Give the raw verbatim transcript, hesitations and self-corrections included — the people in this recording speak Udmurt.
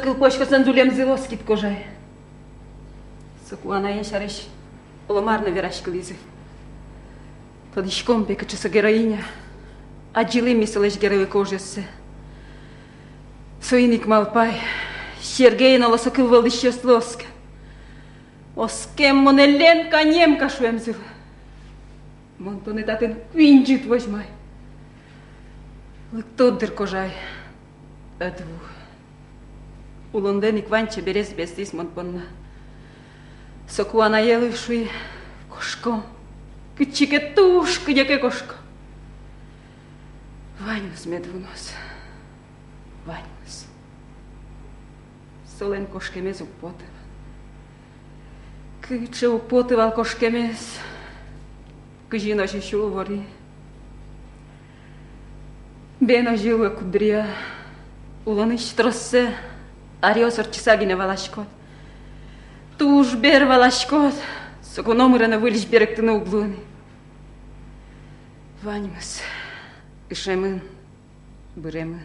Кыл пӧськысэн зулемзылы оскид, кожай. Соку анае сярысь оло мар но вераськылӥзы. Тодӥськом пе, кыӵе со героиня. Адӟылӥм ми солэсь герой кожъёссэ. Соин ик малпай, Сергей но оло со кыл вӧлдӥсьёслы оске. Оскем монэ Ленка, Немка шуэмзылы. Мон тонэ татын куинь ӝыт возьмай. Лыктод дыр, кожай, ӧд ву. Улонлэн ик вань чеберез бесьтӥз мон понна. Соку анаелы шуи: кошком. Кытчы ке, туж кыдёке кошком. Ваньмыз мед вуноз. Ваньмыз. Солэн кошкемез уг поты вал. Кыӵе уг поты вал кошкемез. Кызьы но озьы сюлвори. Бен озьы луэ куддыръя. Улонысь троссэ аръёс ортчыса гинэ валаськод. Туж бер валаськод. Соку номыре но выльысь берыктыны уг луы ни. Ваньмыз ышемын, быремын.